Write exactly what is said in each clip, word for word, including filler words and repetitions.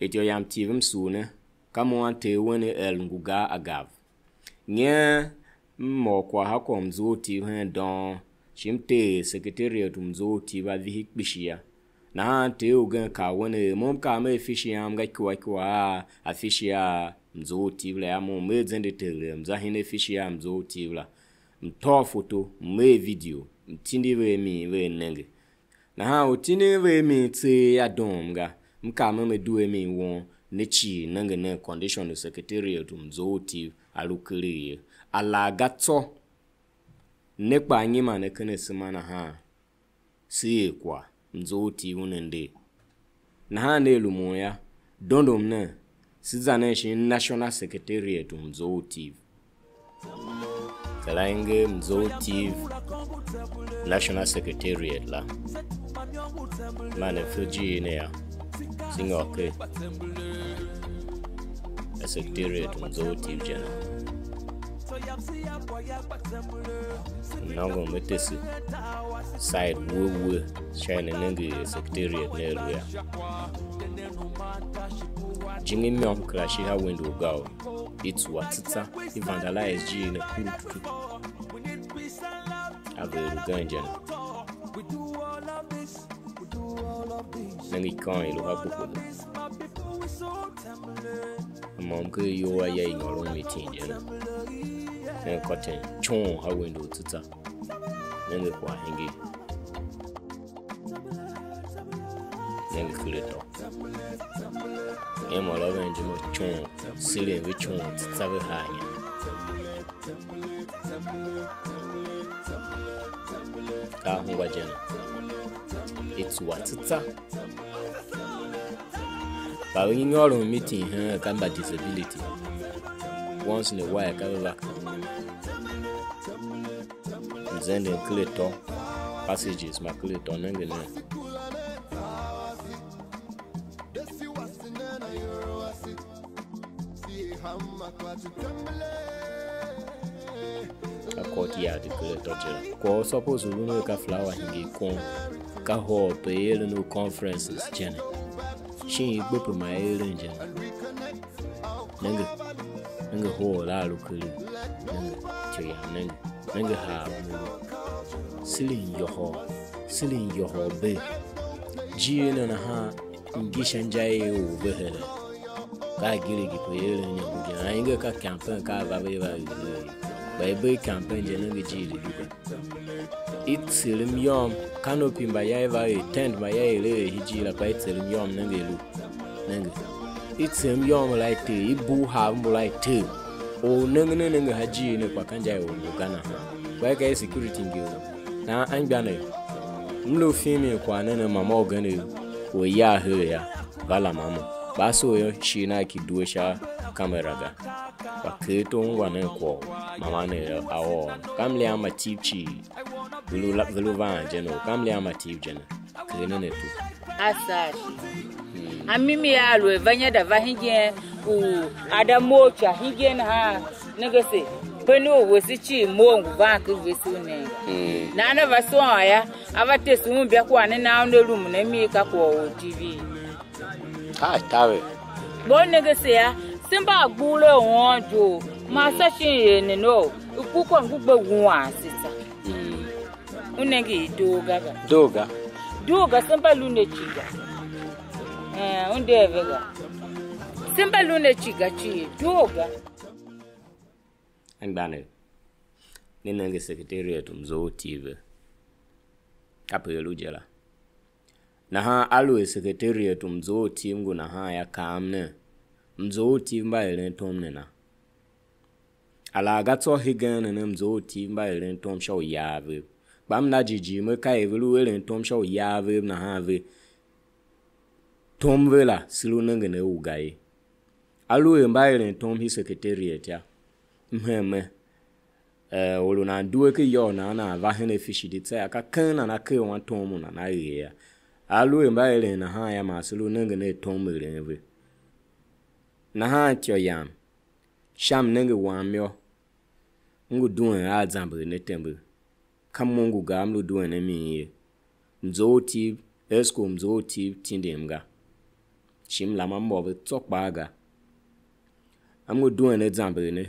Ityô yam Tiv m sugh ne, ka mo anter wen er ngu gar agav. Nyen m ôr kwagh ha kwagh u mzough Tiv hen dong, shi m tee Secretariat u mzough Tiv a vihi kpishi yô. Nahan ter ugen kaa wen er: "Mo m kaa mer afishi yam nga ikua ikua a afishi a mzough Tiv la yô, mo m er zende tegher m za hen afishi a mzough Tiv la." M tôô foto, m er video, m tindi ve a mi ve nenge. Nahan u tindin ve a mi tseegh a doom ga, m kaa mer me due a mi won, ne cii nenge nen condition u Secretariat u mzough Tiv a lu keregh ye. Alaghga tsô, ne kpaa nyiman ne ken asema nahan, se er kwagh, mzough Tiv una nder. Nahan ne rumun yô, dondom nen, se za nen shin National Secretariat u mzough Tiv. Kera i nger mzough Tiv National Secretariat la, man ne fe ijiir ne yô, se nyôr ken a Secretariat u mzough Tiv je ne. Nôngo me tese side we we sha er ne nenge er Secretariat ne a lu yô. Jingim môm kera shi ha window ga o. I tsuwa tsutsa, i vandalize ijiir ne kurututu. A ver ugen je ne. Nenge ikônough i lu ha kpukpulu. Môm ken iyol a ya i nyôron meeting je ne. Nen curtain coon ha window tsutsa. Nenge kwagh hingir. Nenge ken atô. Nenge mô a ven ijime coon, silen ve coon tsutsa ve haa inya. Ka ahungwa je ne. I tsuwa tsutsa. Kpa ve nyôron meeting hen ka mba disability. Once in a while ka ve va. Mzenden ken atô, passages ma ken atô, nenge nen. Ka courtyard ken atô je la. Kwagh u suppose u lu ne ka flower hingir kon, ka hall pe i eren u conferences je ne. Shin i gbe pe ma i eren je ne. Nenge, nenge hall a lu keregh. Nenge, ityô yam nenge. Nenge haa u lu. Siling yôhôr, siling yôhôr bee. Ijiir ne nahan ngi sha inja i or ve here. Ka agirigh pe i eren iniongo je. Ainge ka campaign ka a va ve va er. Kpa i bee campaign je, nenge ijiir i lu ga. I tserem yôm, canopy mba ya i va er, tent mba ya i eren er ijiir la, kpa i tserem yôm, nenge i lu. Nenge. I tserem yôm la i tee, i bugh hav mbula i tee. Or u nengen a nenge ha ijiir ne kpa ka inja i or ngu ga nahan. Kpa i ka i security ngi u. Nahan anmgbianev, m lu filming kwagh ne ne, ma mo ugen u a ya her yô, va lam a mo. Kpa a soo yô, shin a ki due sha kamera ga. Kpa ker to ungwa nen kwagh u mama ne a ôr. Ka mliam ma Tiv cii, ve lu la-, ve lu van je ne, ka mliam ma Tiv je ne. Ker nen ato. A saa shi. A mimi a lu a va nya da va hingen u a da mough ica hingen nahan, nenge se, bene u wese cii mough ngu van ken vese u nenge. Nahan a va sôôn yô, a va tese un bia kwagh ne, nahan una rumun a mi ka kwagh u orjivir. Ka a taver. Mba u nenge se yô, se mba a gbughul a u ôôn je u, man sa shin er ne ne u, i ku kwagh ngu gbe wuan se tsô. U nenge i doo ga ga. Doo ga. Doo ga, se mba lu ne ci ga. Eh, un de a ve ga. Se mba lu ne ci ga cii, doo ga. Anmgbianev, ne nenge Secretariat u mzough Tiv ve. Kape i lu je la. Nahan aluer Secretariat u mzough Tiv ngu nahan yô, kaam nen, mzough Tiv mba eren tom nena? Alaghga tsô hegen ne ne mzough Tiv mba eren tom sha u yar vev. Kpa m na jighjigh mer ka er ve lu eren tom sha u yar vev nahan ve tom ve la, se lu nengen a u ga ye. Aluer mba eren tom hii Secretariat yô, m hen me, eh, or u nan due ken ya u nan, nan va hen afishi di tsa yô, ka keng nana ker wan tom u nana er yô. Aluer mba eren nahan yô, man se lu nengen a tom eren ve. Nahan ityô yam, sha mnenge wam yô, m ngu duen a zamber ne tembe. Ka mo ngu gar m lu duen a mi ye. Mzough Tiv, escrow mzough Tiv tindim ga. shi m lam a mô ve tsô kpaa ga. M ngu duen a zamber ne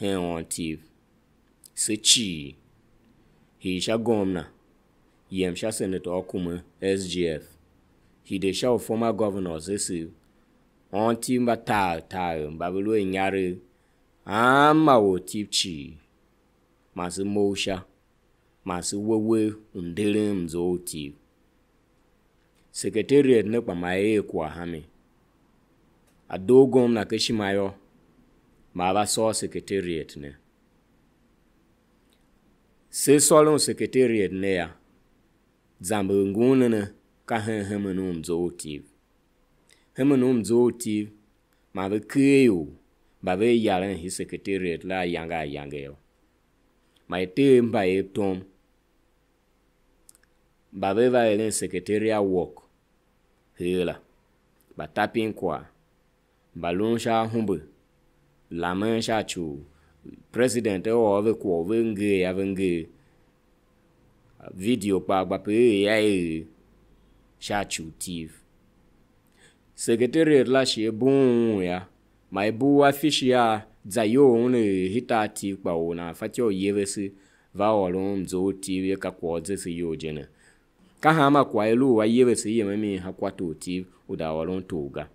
hen Ontiv. Se cii, hii sha gomna, yem sha Senator Akume, S G F, hide sha u former governors asev, Ontiv mba tar tar mba ve lu a inyaregh, hanma ortiv cii, man se mough sha, man se we uwegh u nderen mzough Tiv. Secretariat ne kpa ma i er kwagh hame. A doo gomna ken ishima yô, ma a va sôr Secretariat ne. Se sôron Secretariat ne yô, zamber ngun ne ne ka hen hemen u mzough Tiv. Hemen u mzough Tiv, ma ve ker ior mba ve yaren hii Secretariat la ayange ayange yô, ma i tee mbayev tom, mba ve va eren secretariat work her la, mba tapen kwagh, mba lun sha ahumbe, lamen sha ci u president a ôr ve kwagh u ve nger a ve nger, video kpa gba pe er a er sha ci u Tiv. Secretariat la shi a bughun un yô, ma i bugh afishi a za iyol un er hii tar Tiv kpa or nan fatyô u yevese va ôron mzough Tiv ye ka kwagh u zese iyol je ne. Ka hanma kwagh i lu u a yevese yemen mi ha kwa tor Tiv u da ôron tor ga.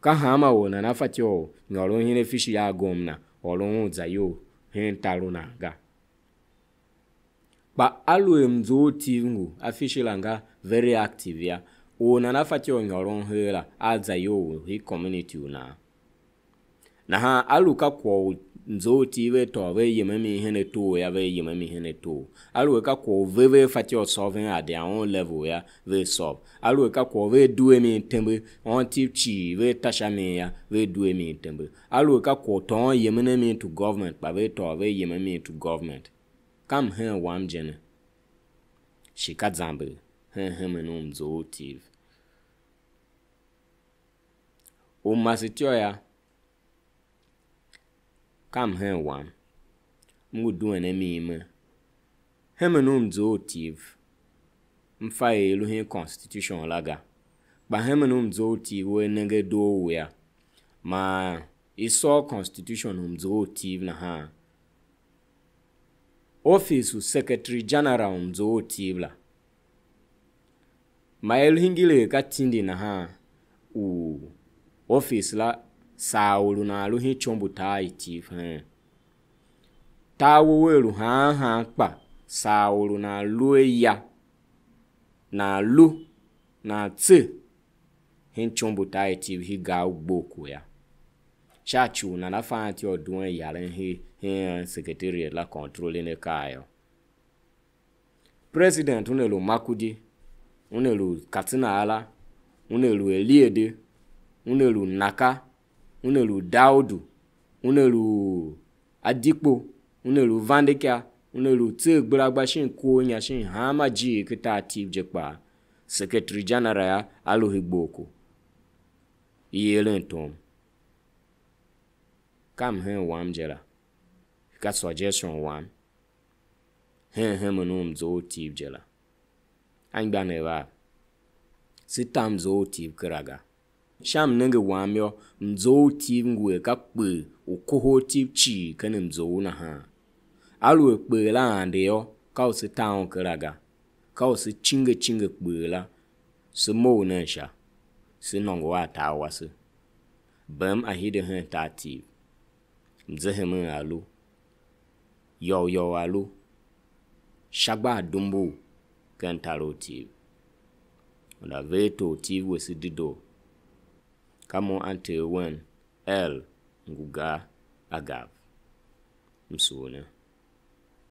Ka hanma or nana fatyô u nyôron hen afishi a gomna ôron un za iyol hen tar u nan ga. Kpa aluer mzough Tiv ngu afishi la nga very active yô, or nana fatyô u nyôron her la a za iyol u hii community u nan. Nahan a lu ka kwagh u mzough Tiv ve tôô ve yemen mi hen ator yô, ve yemen mi hen ator. Aluer ka kwagh u ve ve fatyô u sôven at their own level yô, ve sôv. Aluer ka kwagh u ve due mi tembe, Ontiv cii ve ta sha mi yô, ve due mi tembe. Aluer ka kwagh u tôôn yemen mi to government, kpa ve tôô ve yemen mi to government. Ka mhen wam je ne, shi ka zamber hen hemen u mzough Tiv. U masetyô yô, ka mhen wam, m ngu duen a mi me, hemen u mzough Tiv, m fa er i lu hen constitution la ga, kpa hemen u mzough Tiv u a nenge doo u yô, man i sôr constitution u mzough Tiv nahan, office u Secretary General u mzough Tiv la, ma i lu hingir er ka tindi nahan, u office la saa u lu nan lu hen ityombo tar i Tiv hen. Tar wou a lu haan haan kpa saa u lu nan lu a ya, nan lu, nan tse hen ityombo tar i Tiv hii gar u gbe ku yô, sha ci u nana fa anti u duen yaren hii hen Secretariat la controlling akaa yô. President una lu Makudi, una lu Katsina Ala, una lu Eliede, una lu Naka, una lu Daudu, una lu Adikpo, una lu Vandekya, una lu tser gbera gba shin kor inya shin hanma ijiir ken tar Tiv je kpaa. Secretary General a lu hii gboko. I eren tom. Ka mhen wam je la. Ka suggestion wam. Hen hemen u mzough Tiv je la. Anmgbianev av, se ta mzough Tiv kera ga. Sha mnenge wam yô, mzough Tiv ngu er ka kper u kohol Tiv cii ken mzough nahan. Aluer kper la ande yô, ka u se ta un kera ga. Ka u se cinge cinge kper la, se mough nen sha, se nôngo a tar wase. Bem a hide hen tar Tiv. Mzehemen a lu. Yôu yôu a lu. Sha gba a dumbur ken tar u Tiv. Una ver tor Tiv wese dedoo. Ka mo anter wen L ngu gar a gav. M sugh ne.